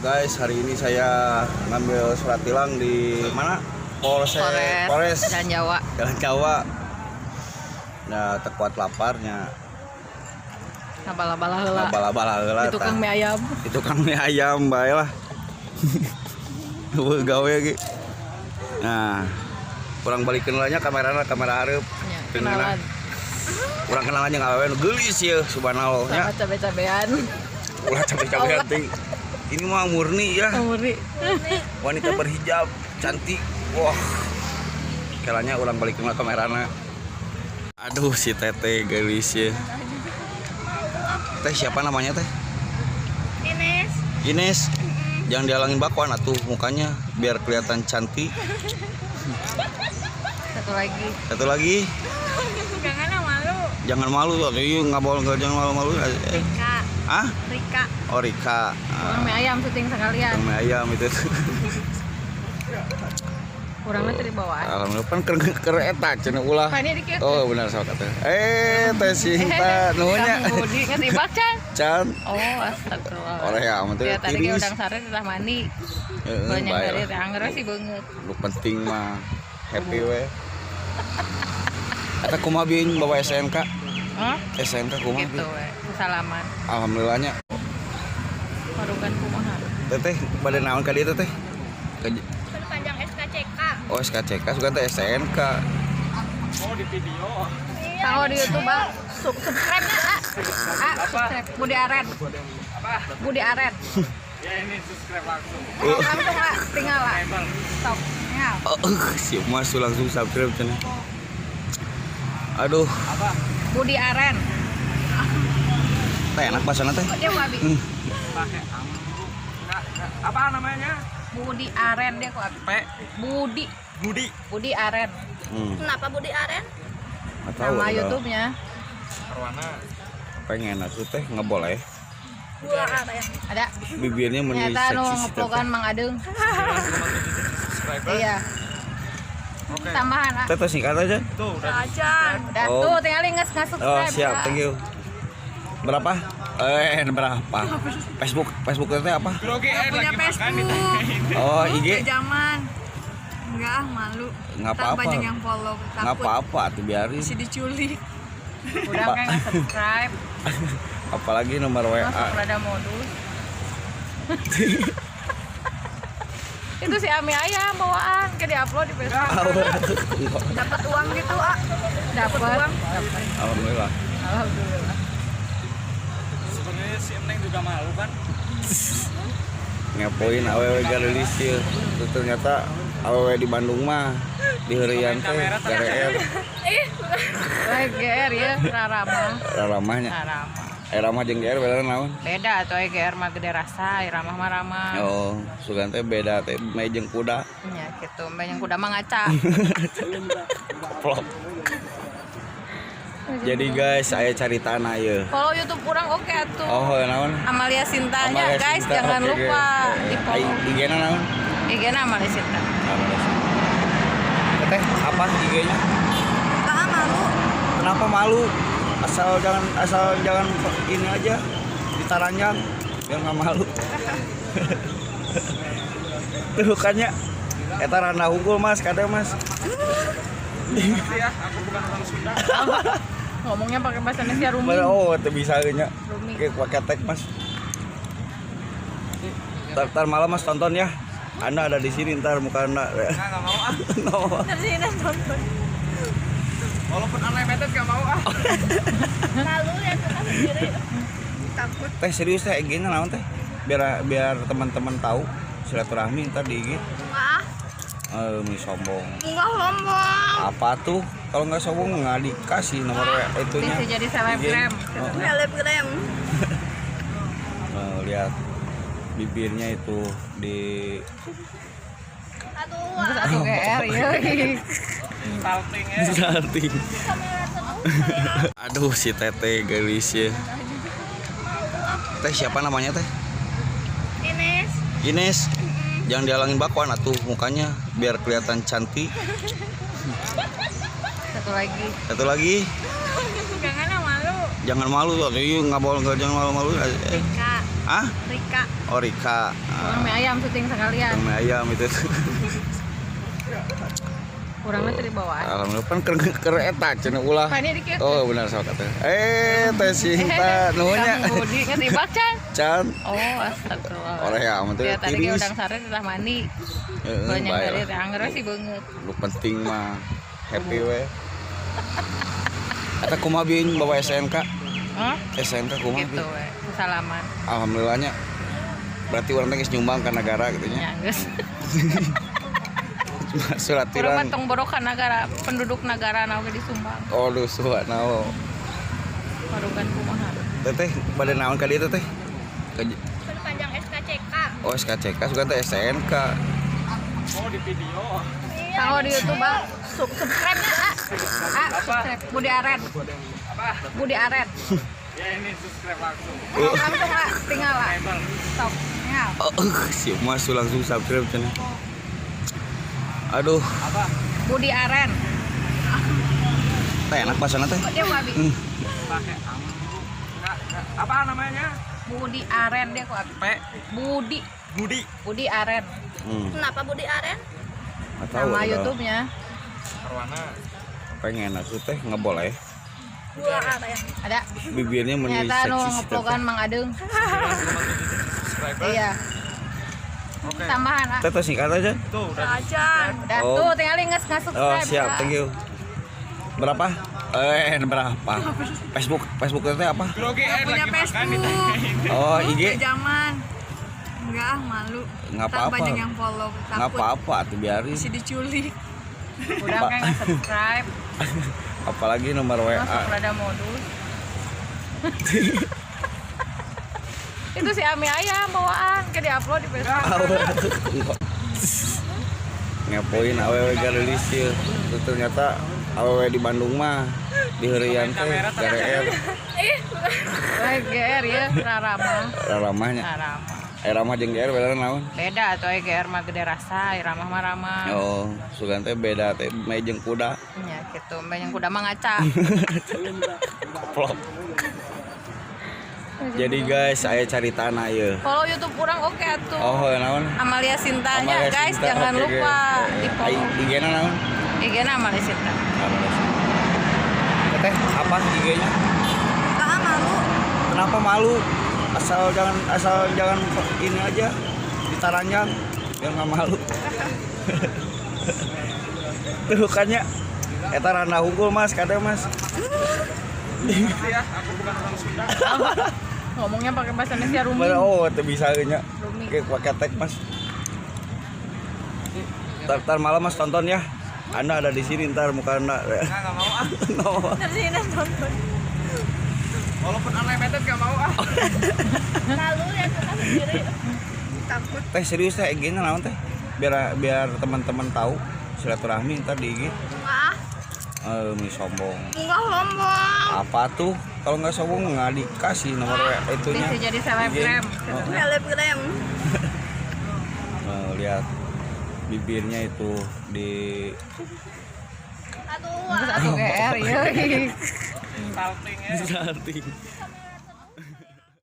Guys, hari ini saya ngambil surat tilang di mana? Polres Jalan Jawa. Jalan Jawa. Nah, tekuat laparnya. Ngabala-bala heula. Ngabala-bala heula. Di tukang mie ayam. Di tukang mie ayam bae lah. Eueuh gawe ge. Nah, kurang balikeun lah nya kamerana, kamera hareup. Ya, kenalan. Kurang kenalan jeung awewe nu geulis ieu, subhanallah nya. Sama cabe-cabean. Ulah cabe-cabean ting. Ini mah murni ya. Murni. Wanita berhijab, cantik. Wah. Kalanya ulang balikin lah kamerana. Aduh, si teteh geulis ya. Teh siapa namanya teh? Ines. Ines. Jangan dihalangin bakwan atuh mukanya biar kelihatan cantik. Satu lagi. Satu lagi. Jangan malu. Jangan malu, iya nggak boleh, jangan malu-malu. Rika. Ah? Rika. Oh, Rika. Kurang mie ayam syuting sekalian. Mie ayam itu. Kurangnya tadi bawaan. Alhamdulillah pan keur eta cenah ulah. Oh, benar sok atuh. Teh Sinta nuhun nya. Kang Budi geus ibak can. Can. Oh, astagfirullah. Oleh ya, amat teh. Tadi ge udang sare teh mandi. Heeh, bae. Teh angger sih beungeut. Nu penting mah happy we. Eta kumaha bin bawa SNK? Hah? SNK kumaha? Gitu we. Salaman. Alhamdulillahnya. Parugan kumaha? Teteh bade naon ka dieu teteh? Panjang SKCK. Oh, SKCK sugan teh SNK. Oh, di video. Kalau di YouTube, ah, subscribe nya, ah. Ah, subscribe Budi Aren. Apa? Budi Aren. Ya ini subscribe langsung. Langsung, ah, tinggal lah. Stop. Tinggal. Oh, si Mas langsung subscribe cenah. Aduh. Apa? Budi Aren. Teh enak basana teh. Dia mau abi. Pakai enggak, apa namanya? Budi Aren dia kok abi. P. Budi. Budi. Budi Aren. Kenapa Budi Aren? Atau nama YouTube-nya. Arwana. Pengen atuh teh nggak boleh. Dua apa ya? Ada. Bibirnya meni ternyata nu seksi si ngeplokan teteh. Mang Adeng. Subscriber. Iya. Oke. Tambahan, ah. Teteh singkat aja. Tuh udah. Acan. Udah Oh. tuh tinggal nges subscribe. Oh, siap, thank you. Berapa? Berapa? Facebook teteh apa? Grogi Punya lagi makan Facebook. Oh, IG. Zaman. Enggak, malu. Nggak apa-apa. Banyak yang follow. Takut. Nggak apa-apa tuh biarin. Masih diculik. Udah kayak nge-subscribe. Apalagi nomor WA. Masuk rada modus. Itu si Ami ayam bawaan ke diupload di Facebook. Dapat uang gitu, ah. Dapat uang. Alhamdulillah. Alhamdulillah. Sebenarnya si Neng juga malu kan? Ngepoin awewe garilis ieu. Ternyata awewe di Bandung mah di heureyan teh GR. GR ya, raramah. Raramahnya. Raramah. Ramah jeung GR beda naon? Beda atuh GR mah gede rasa, ramah mah ramah. Oh, sugan teh beda teh meh jeung kuda. Nya kitu, meh jeung kuda mah ngaca. Plok. Jadi guys, saya cari tanah ya. Follow YouTube kurang oke atuh. Oh, naon? Amalia Sinta nya guys, Sinta, jangan okay, lupa guys. Di follow. IG-na naon? IG-na Amalia Sinta. Amalia Sinta. Teteh, apa IG-nya? Ah, malu. Kenapa malu? Asal jangan ini aja ditaranjang biar nggak malu. Tuh kannya eta randa unggul Mas, kadang Mas. Ya, aku bukan orang Sunda. Ngomongnya pakai bahasa Indonesia rumi. Oh, teu bisa nya. Oke, pakai tag Mas. Ntar malam Mas tonton ya. Anda ada di sini ntar muka Anda. Enggak mau ah. Nggak mau. Dari sini nonton. Walaupun unlimited gak mau ah. Malu ya kita sendiri. Takut. Teh serius teh IG-nya naon teh? Biar teman-teman tahu silaturahmi ntar di IG. Enggak. Mi sombong. Enggak sombong. Apa tuh? Kalau nggak sombong nggak dikasih nomor WA itunya. Bisa jadi selebgram. Oh. Selebgram. Oh, lihat bibirnya itu di Aduh, GR ya. Salting ya. Salting. Aduh, si teteh geulis ya. Teh siapa namanya teh? Ines. Ines. Jangan dihalangin bakwan atuh mukanya biar kelihatan cantik. Satu lagi. Satu lagi. Jangan malu. Jangan malu, iya nggak boleh, jangan malu-malu. Rika. Ah? Rika. Oh, Rika. Orang mie ayam syuting sekalian. Mie ayam itu. Kurangnya tadi bawaan. Alhamdulillah pan keur eta cenah ulah. Oh, benar sok atuh. Teh Sinta nuhun nya. Budi geus ibak can. Can. Oh, astagfirullah. Oleh ya amun teh. Tadi ge udang sare teh mandi. Heeh, bae. Angger sih beungeut. Lu penting mah happy we. Eta kumaha bin bawa SNK? Hah? SNK kumaha gitu we. Salaman. Alhamdulillahnya. Berarti urang teh geus nyumbang ka negara gitu nya. Ya geus. Surat tilang. Urang mah tong borok ka negara, penduduk negara na oge disumbang. Oh, duh suana. Marugan kumaha. Teteh bade naon ka dieu teteh? Panjang SKCK. Oh, SKCK sugan teh SNK. Oh, di video. Kalau di YouTube, subscribe-nya, subscribe Budi Aren. Apa? Budi Aren. Ya ini subscribe langsung. Langsung lah, tinggal lah. Stop. Tinggal. Oh, si Mas langsung subscribe cenah. Aduh. Apa? Budi Aren. Teh enak bahasana teh. Dia mau abi. Pakai enggak, apa namanya? Budi Aren dia kok abi. P. Budi. Budi. Budi Aren. Kenapa Budi Aren? Nggak tahu. Nama YouTube-nya. Arwana. Pengen aku teh nggak boleh. Dua aren. Ada. Bibirnya meni ternyata seksi. Nu ngeplogan Mang Adeng. Iya. Oke. Tambahan ah. Teteh singkat aja. Tuh udah. Ajan. Udah Oh. tuh tinggal nges subscribe. Oh, siap, thank you. Berapa? Berapa? Facebook teteh apa? Grogi Punya lagi makan Facebook. Oh, IG. Zaman. Enggak, malu. Nggak apa-apa. Banyak yang follow. Nggak apa-apa tuh biarin. Masih diculik. Udah kayak nge subscribe. Apalagi nomor WA. Masuk rada modus. Itu si Ami ayam bawaan ke diupload di Facebook. Ngepoin awewe garelis ieu. Ternyata awewe di Bandung mah di heureuyan teh GR. GR ya, raramah. Raramahnya. Raramah. Ramah jeung GR beda naon? Beda atuh GR mah gede rasa, ramah mah ramah. Oh, sugan teh beda teh meh jeung kuda. Nya kitu, meh jeung kuda mah ngaca. Koplok. Jadi guys, saya cari tanah ya. Follow YouTube kurang oke atuh. Oh, naon? Amalia Sinta nya guys, Sinta, jangan okay, lupa guys. Di follow. IG-na naon? IG-na Amalia Sinta. Amalia Sinta. Teteh, apa IG-nya? Ah, malu. Kenapa malu? Asal jangan ini aja ditaranjang biar nggak malu. Tuh kannya eta randa unggul Mas, kade Mas. Ya, aku bukan orang Sunda. Ngomongnya pakai bahasa Indonesia rumi. Oh, teu bisa nya. Pakai tag Mas. Ntar malam Mas tonton ya. Anda ada di sini ntar muka Anda. Enggak mau ah. Ntar sini nonton. Walaupun unlimited gak mau ah. Malu ya suka sendiri. Takut. Teh serius teh IG-nya naon teh? Biar teman-teman tahu silaturahmi ntar di IG. Enggak. Mi sombong. Enggak sombong. Apa tuh? Kalau nggak sombong nggak dikasih nomor WA itunya. Bisa jadi selebgram. Oh. Selebgram. Oh, lihat bibirnya itu di Aduh. Aku GR ya. Salting ya. Salting.